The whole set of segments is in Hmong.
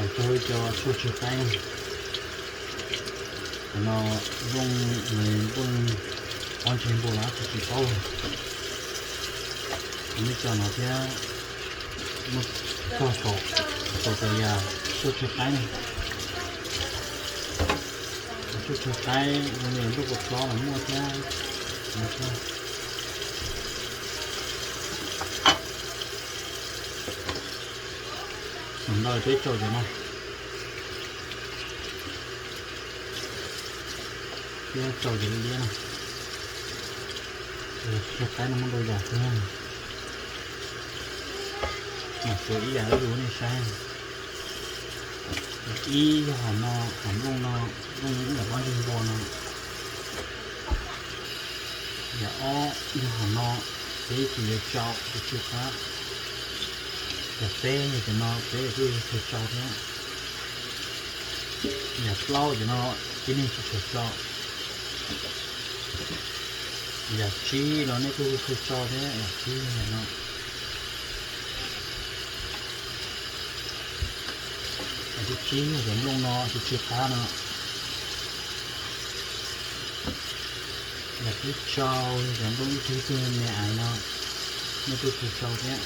Rau cov tshuaj tsw qaib, cov no nplooj, nplooj pob ntseg npua los tsis tsis paub. Nej cov no thiab muab txog saum, saum cov yam tshuaj tsw qaib ne. Tshuaj tsw qaib zoo li nplooj kua txob los muaj thiab. Ntawd peb tsau cov no, peb tsau cov liab liab no, tshuaj qaib no muaj ntau yam xwb, mas tsuas ib yam li nej saib. Yam ib yog hom no, hom nplooj no, nplooj ib yam pob ntseg npua no. Yam ob yog hom no, peb tsis yuav tsau, tsw tsw qab. Yam peb yog cov no peb kuj yuav tsum tsau thiab. Yam plaub cov no tib neeg tsis tshua tsau. Yam tsib los nej kuj tsum tsau thiab, yam tsib no. Yam thib tsib yog cov nplooj no tsw tsw qab no. Yam thib rau yog cov nplooj ib tug ib tug me me aiv no, nej kuj tsum tsau thiab.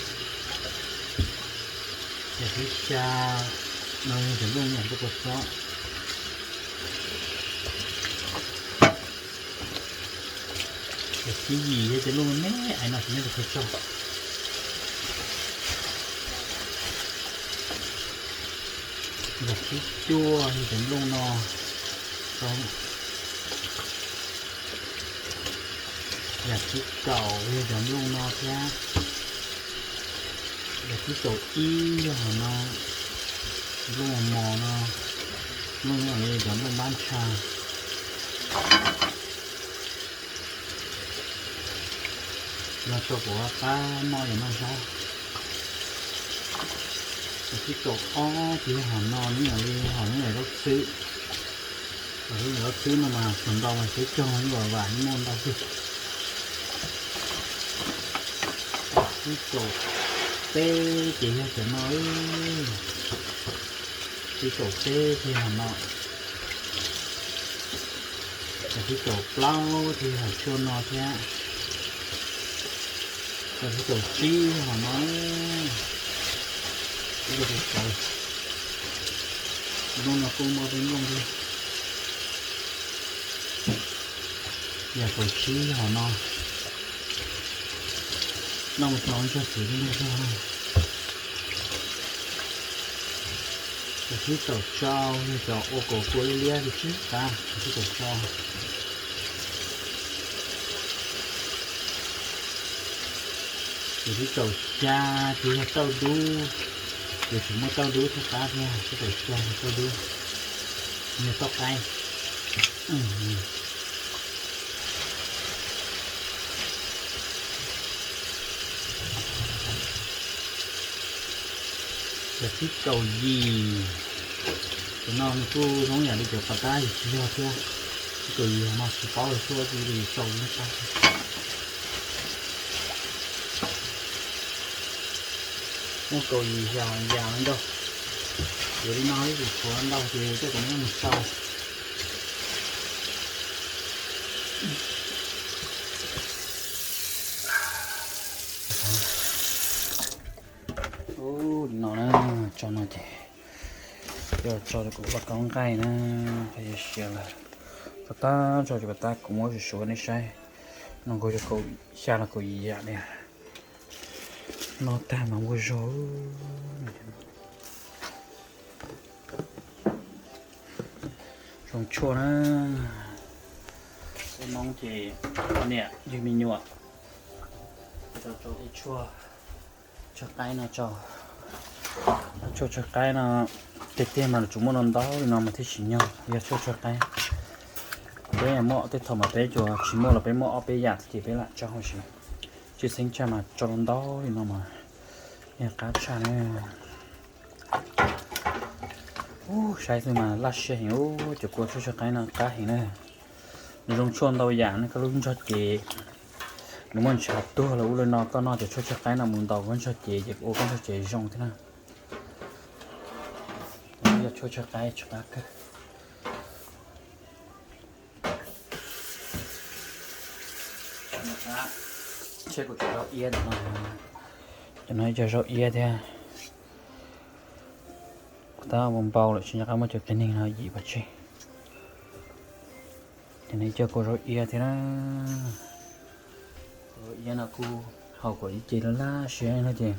Yam thib xya no yog cov nplooj me me kua txob. Yam thib yim yog cov nplooj me me aiv no tsis muaj tus khaws tsau. Yam thib cuaj yog cov nplooj no. Yam thib kaum yog cov nplooj no thiab. Yam thib kaum ib yog hom no, nplooj mos mos no, nplooj li cov nplooj npab ntsha. No tso kuv qab noj yam noj zaub. Yam thib kaum ob ces yog hom no, nyob li hom nyob ntawm zaub txhwb. Hom nyob ntawm zaub txhwb no mas txog ntau mas teb cog ib vam vam muaj ntau xwb. Yam thib kaum peb ces yog cov no, thib kaum peb ces hom no. Yam thib kaum plaub ces hom tshuaj no thiab. Yam thib kaum tsib hom no. Ib co tus tsawv, nplooj no kuj muaj tej nplooj thiab. Yam kaum tsib hom no, noj mus txog ua ntsog txiv li nej txog na. Yam thib kaum rau yog cov ua kaus kua liab liab li tsib qab, yam thib kaum rau. Yam thib kaum xya ces yog tauj dub, ces tseem muaj tauj dub thiab qab thiab, thib kaum xya yog tauj dub, yog tauj qaib. Yam thib kaum yim, cov no nws kuj zoo yam li cov pas tab yus tsis yog thiab. Thib kaum yim no tsis paub los xua li li tau neb qab. Muaj kaum yim yam yam li ntawd. Yuav li no ib tus tshuav ntau ces tej tus neb mus sau. Ub, li no na, tso no ces yog tso rau kuv lub kaub nqaij na, qhov yog siav lawm. Tso tag tso ces pas tab kuv muab suav suav nej saib. No nkaus yog kaum xya los kaum yim yam li. No tag mas ua zog. Zoo tshuaj na. Peb Hmoob ces niam yug me nyuam, tso tso tej tshuaj tshuaj qaib no tso. Tshuaj tshuaj qaib no tiag tiag mas lawv tsuas muaj ntau ntau li no mas thiaj tsim nyog yog tshuaj tshuaj qaib. Peb muaj tej thaum mas peb tsuas tsis muaj los peb muaj ob peb yam ces peb lam tso huv si. Tshwj xeeb tshaj mas tso ntau ntau li no mas yog qab tshaj na. Ub, saib xwb mas laj siab heev, ub, cov kua tshuaj tshuaj qaib no qab heev na. Nws zoo tshuaj ntau yam ne, koj lub ntsog cev nws muaj ntshav tuag los ub li no, koj noj cov tshuaj tshuaj qaib no mus ntaus koj ntsog cev ces ua koj ntsog cev zoo thiab na. Yog tshuaj tshaib qaib, tshaib qab kawg. Tshuaj tshaib qaib, tshuaj zaub iab no. Cov no ib co zaub iab thiab. Kuv tab npau lawm tsis nco qab muab cov kiag neeg no yim pov tseg. Cov no ib co kuj zaub iab thiab na. Zaub iab no kuj haus kom ib ce laj laj siab no ces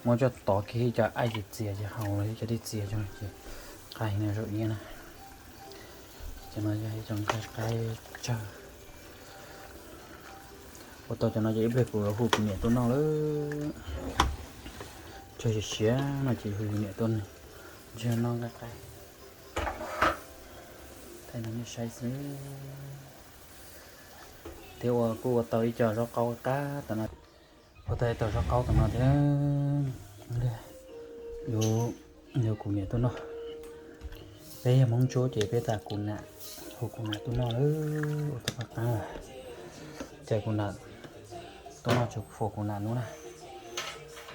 muab coj tov kiag ib co aib txias txias ces haus los ib co dej txias coj ces qab heev no zaub iab na. Cov no yog ib co nqaij qaib tsawg. Ua tau cov no ces ib pliag kuv hu kuv niam tuaj noj lawm. Tsawg siav siav no ces hu kuv niam tuaj ntseg noj nqaij qaib. Thaij no nej saib xwb. Thiab ua kuj ua tau ib co zaub qaub qab tam no. Ua tau ib co zaub qaub tam no thiab. Yuav, yuav kuv niam tuaj noj. Peb yog Hmoob Ntsuab ces peb tas kuv nam, hu kuv nam tuaj noj lawm ua tau qab qab. Ces kuv nam tuaj noj tsuas foom kuv nam hnub na.